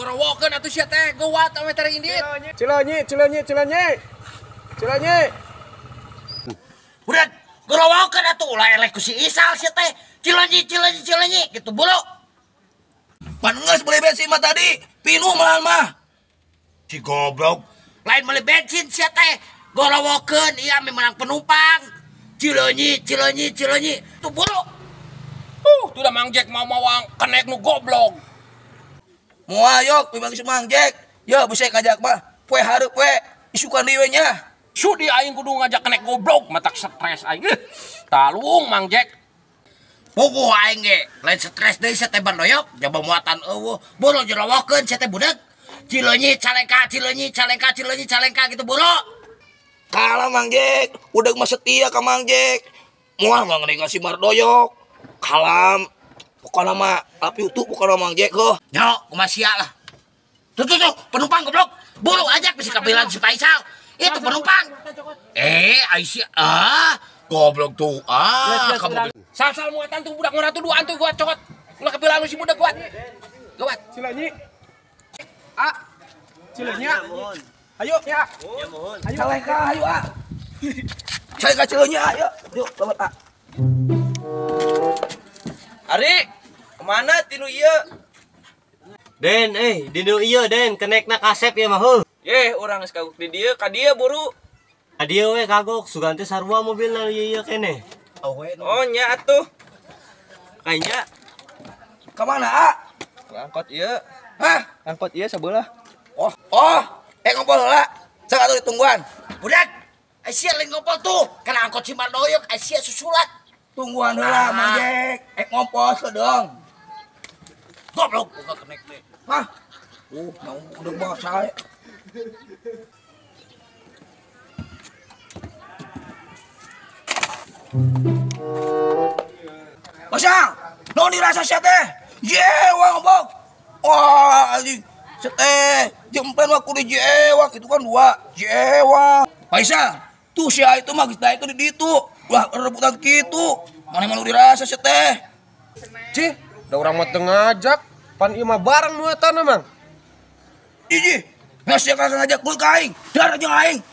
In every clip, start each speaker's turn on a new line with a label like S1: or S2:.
S1: Gorowokeun atuh sia teh, geuwat ame teh indit.
S2: Cileunyi, Cileunyi, Cileunyi. Cileunyi.
S3: Budak, gorowokeun atuh ulah eleh ku si Isal sia teh. Cileunyi, Cileunyi, Cileunyi gitu bulu.
S4: Pan geus beli bensin mah tadi, pinuh malahan mah.
S3: Si goblok, lain beli bensin sia teh. Gorowokeun ieu ame menang penumpang. Cileunyi, Cileunyi, Cileunyi tuh bulu.
S1: Tuh dah Mang Jack mau mawang kenek nu goblok.
S4: Moal yok bibang si Mang Jack. Yo bisa ngajak mah poe hareup we isukan deui we nya.
S1: Sudi aing kudu ngajak kenek goblok matak stres aing. Talung Mang Jack.
S3: Puguh aing ge lain stres deui sia teh bandoyok jaba muatan eueuh. Buru jerowokeun sia teh budak. Cileunyi calengka, Cileunyi calengka, Cileunyi calengka gitu buru.
S4: Kalah Mang Jack, udah mah setia ka Mang Jack. Moal mah ngeuneh si Mardoyok. Kalam pokokna mah api utuh pokokna Mang Jack heuh.
S3: Nyo, kumaha sia lah. Tuh tuh tuh, penumpang goblok. Buru ajak bisi kapilan si Faisal. Itu penumpang. Aisyah, goblok tuh. Kamu.
S1: Sal-sal muatan tuh budak ngora tuh duaan tuh gua cokot. Ulah kapilan si budak kuat. Gawat.
S2: Cileunyi. A. Cileunyi. Ayo ya.
S4: Ayo calengka ayo a. Calengka Cileunyi ayo. Yuk, lewat a.
S5: Ari, kemana tinu ieu?
S6: Den, dinu ieu Den, kenekna kasep ieu mah heuh.
S5: Yeh, urang geus kagok di dieu, ka dieu buru.
S6: Ka dieu we kagok, sugan teh sarua mobilna ieu ieu keneh.
S5: Oh, nya atuh. Kayaknya
S4: ka mana, a?
S5: Angkot ieu.
S4: Hah?
S5: Angkot ieu sabelah.
S4: Oh, oh, ngompol heula. Sok atuh ditungguan.
S3: Budak, sia lain ngompol tuh, kana angkot si Mardoyok, sia susulat.
S4: Tungguan heula Mang Jack, ngompol sedeng.
S3: Goblok buka kenek teh.
S4: Hah? Mau udah bahasa. Masang, naon dirasa sia teh? Jewang goblok. Wah, anjing. Sia teh jempen mah kudu jewang itu kan dua. Jewang. Faisal, tuh sia itu mah geus daekeun di ditu. Wah, rebutan kitu. Mana mah nu dirasa sia teh?
S2: Cih, da urang mah teu ngajak, pan ieu mah bareng muatan Mang.
S4: Iji, geus sia ngajak gua ka aing. Dar jeung aing.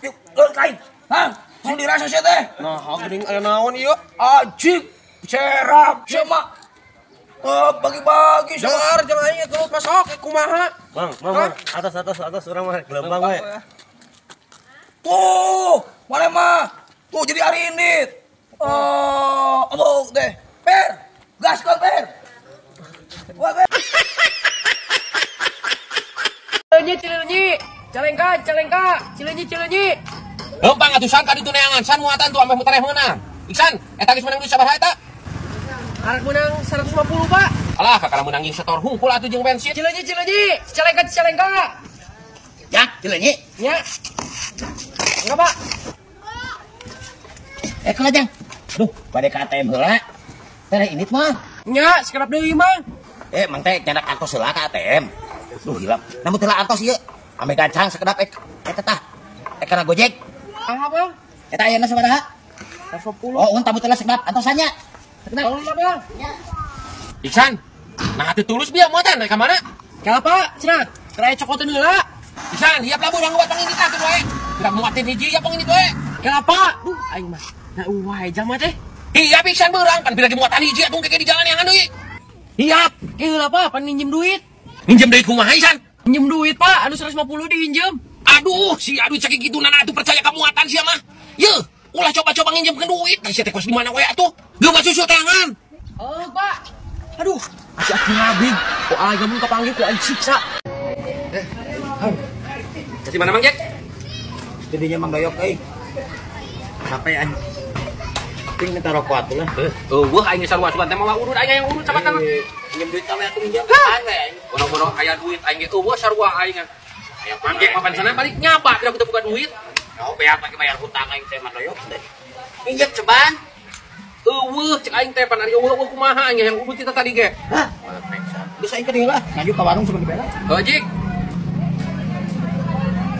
S4: Yuk, ka aing. Hah? Nu dirasa sia teh?
S2: Nah, geuning aya naon ieu?
S4: Anjing, serap sia mah. Bagi-bagi
S2: jangan jangan aing gelut masuk kumaha.
S6: Mang, mang, atas atas atas urang mah gelembang we.
S4: Tuh, mana mah? Tuh jadi hari ini. Oh, omong deh. Per, gas kon per. Wah, per.
S7: Cileunyi, Cileunyi, calengka, calengka, Cileunyi, Cileunyi.
S1: Lempang atuh san ka ditu neangan, san muatan tuh ameh mutareh meunang. Iksan, eta geus meunang duit sabaraha eta?
S7: Karak meunang 150, Pak.
S1: Alah, kakara meunang jeung setor hungkul atuh jeung bensin.
S7: Cileunyi, Cileunyi, calengka, calengka.
S3: Ya, Cileunyi.
S7: Ya. Enggak, Pak.
S3: Kalau jang. Duh, bade ka ATM heula. Teh indit mah.
S7: Nya, sekerap deui Mang.
S3: Mang teh nyandak antos heula ka ATM. Duh, hilap. Namun teu antos ieu. Ame gancang sekedap eta tah. Kana Gojek.
S7: Ah, Bang.
S3: Eta ayeuna sabaraha?
S7: 150.
S3: Oh, tamu teh sekedap antosannya. Sekedap.
S7: Oh, Bang.
S1: Iksan, nah atuh tulus bieu muatan rek ka mana?
S7: Kala, Pak, cenah. Kera cokoteun heula.
S1: Iksan, hiap labu urang buat pangindit atuh wae. Tidak muatin hiji ya pangindit wae.
S7: Kenapa? Duh, aing mah. Nah, wae jama teh.
S1: Iya, Iksan beurang pan bila muatan hiji atuh keke di jalan yang deui. Hiap.
S7: Ke heula, Pak, pan ninjem duit.
S1: Ninjem duit kumaha Iksan?
S7: Ninjem duit, Pak, anu 150 diinjem.
S1: Aduh, si aduh cek kitu nana atuh percaya ka muatan sia mah. Yeuh, ulah coba-coba nginjemkeun duit, tah sia teh kos di mana wae atuh. Geuwas susu tangan.
S7: Oh, Pak. Aduh, aki-aki ngabig. Ku aing mun kapanggih ku aing siksa.
S1: Kasih mana Mang Jack?
S3: Jadinya Mang Doyok euy. Capek aing. Ting minta rokok atuh lah.
S1: Eueuh aing sarua sugan teh mawa urut aing yang urut sama
S3: Minjem duit ka we atuh minjem kan we.
S1: Bono-bono aya duit aing ge eueuh sarua aing. Aya Mang Jack mapan sana balik nyapa tidak kita buka duit.
S3: Oh, beak pake bayar hutang aing teh Mang Doyok teh. Minjem ceban.
S1: Eueuh cek aing teh pan ari eueuh kumaha aing yang urut kita tadi ge.
S3: Hah? Geus aing ka dieu lah, ngaju ka warung sebelum dibela.
S1: Heuh, Jik.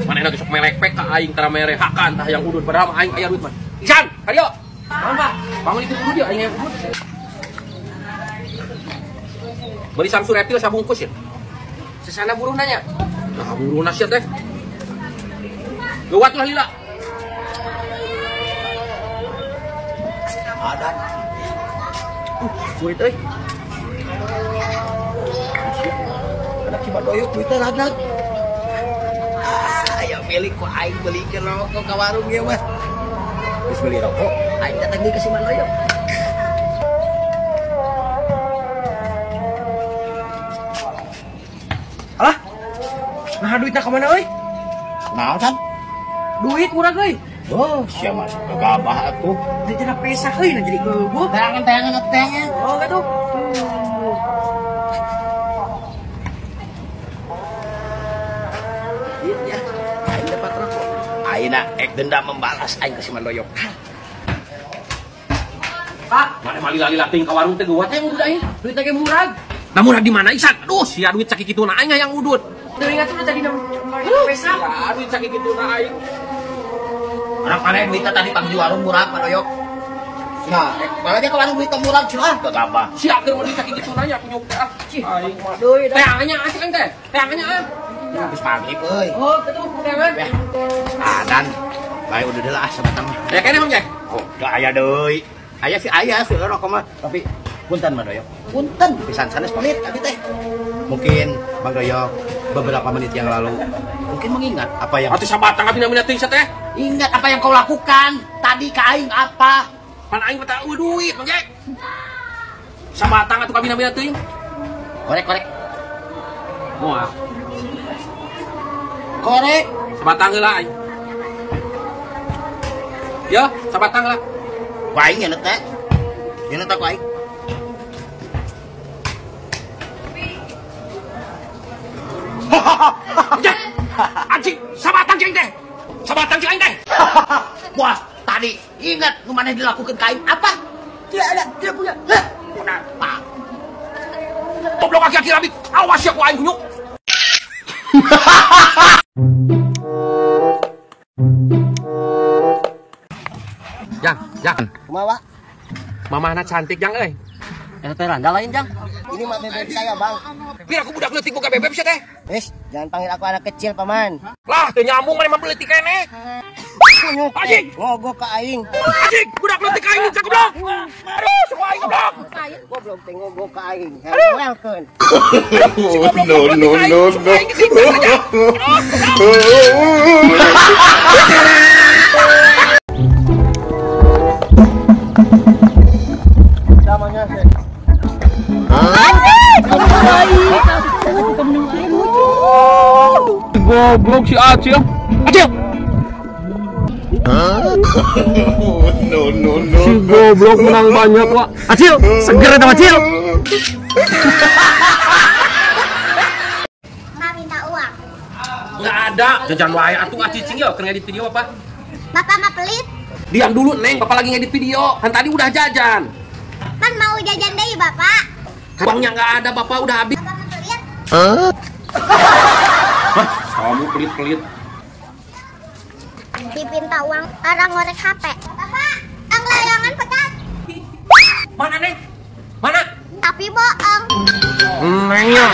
S1: Mana enak sok melek pek ka aing tara mere hakan tah yang udut padahal aing aya duit mah. Iksan, hayo. Bangun, Pak. Bangun itu dulu dia aing yang udut. Beli Samsu Reptil sabungkus ya. Sesana buruh nanya. Nah, buruh sia teh. Geuwat lah lila.
S3: Ada.
S5: Duit euy. Ada si Badoyok duitnya ragag. Ah, ayo milik ku aing belikeun rokok ka warung ieu mah. Geus beli rokok, aing datang deui ka si Badoyok.
S2: Alah. Nah duitna ka mana euy?
S3: Naon san?
S2: Duit murah euy.
S3: Oh, sia mah gagabah atuh.
S2: Teu jadi pesak euy na jadi geubuh.
S3: Tayangan tayangan.
S2: Oh, atuh.
S3: Iya, aing dapat rokok. Ayeuna ek dendam membalas aing ka si Mandoyok.
S2: Pak,
S1: mana mah lila-lila teuing ka warung teh geuwat teh budak ieu.
S2: Duitna ge murah.
S1: Nah murah di mana Isan? Aduh, sia duit sakikituna aing hayang udut.
S2: Teu ingat udah tadi pesak.
S1: Ya, duit sakikituna aing.
S3: Orang mana duitnya tadi pang di warung murah Pak Doyok. Nah, malah dia ke warung duitnya murah curah. Gak apa.
S1: Siap keur duit sakikituna nya aku nyok teh ah.
S2: Cih, aing mah deui.
S1: Teangannya asik aing teh. Teangannya ah.
S3: Geus maghrib euy.
S2: Oh, kitu teangan.
S3: Ah, dan bae udah deui lah sabatang mah.
S1: Ya kene Mang Jack.
S3: Oh, da aya deui. Aya sih aya seueur rokok mah, tapi punten Mang Doyok. Punten pisan sanes pelit abi teh. Mungkin Mang Doyok beberapa menit yang lalu mungkin mengingat apa yang
S1: atuh sabatang abi namina teuing teh.
S3: Ingat apa yang kau lakukan tadi ke aing apa?
S1: Pan aing mah teu duit, Mang Jack. Sabatang atuh kabina-bina teuing.
S3: Korek, korek.
S1: Moal.
S3: Korek.
S1: Sabatang heula aing. Ya, sabatang heula.
S3: Ku aing nyeuneu teh. Nyeuneu teh ku aing.
S1: Jack. Anjing, sabatang cing teh. Sabatang cing aing teh.
S3: Wah, tadi ingat nu maneh dilakukan ka aing apa? Tidak ada, tidak punya. Hah? Kenapa?
S1: Goblok aki-aki rabik. Awas ya ku aing kunyuk. Jang, Jang.
S8: Kumaha, Pak?
S1: Mamahna cantik Jang euy.
S6: Eta teh randa lain Jang.
S8: Ini mah bebek saya, Bang.
S1: Biar aku budak leutik boga bebek sia teh.
S8: Wis, jangan panggil aku anak kecil, Paman.
S1: Lah, teu nyambung maneh mah leutik keneh.
S8: Kunyuk.
S1: Anjing,
S8: ngogok ka aing.
S1: Anjing, budak leutik aing cak goblok. Aduh, semua aing goblok.
S8: Goblok teh ngogok ka aing. Welkeun.
S1: No no no no.
S8: Namanya sih.
S1: Goblok si Acil. Acil.
S9: No no no.
S1: Si goblok menang banyak, Pak. Acil, seger eta Acil.
S10: Mak minta uang.
S1: Enggak ada. Jajan wae atuh ah cicing ya keur ngedit video Bapak.
S10: Bapak mah pelit.
S1: Diam dulu, Neng. Bapak lagi ngedit video. Kan tadi udah jajan.
S10: Pan mau jajan deui, Bapak.
S1: Uangnya nggak ada, Bapak udah habis.
S10: Bapak mah pelit.
S1: Hah? Kamu pelit-pelit.
S10: Dipinta uang orang ngorek HP. Bapak, ang layangan pecat.
S1: Mana, Neng? Mana?
S10: Tapi bohong.
S1: Nengnya.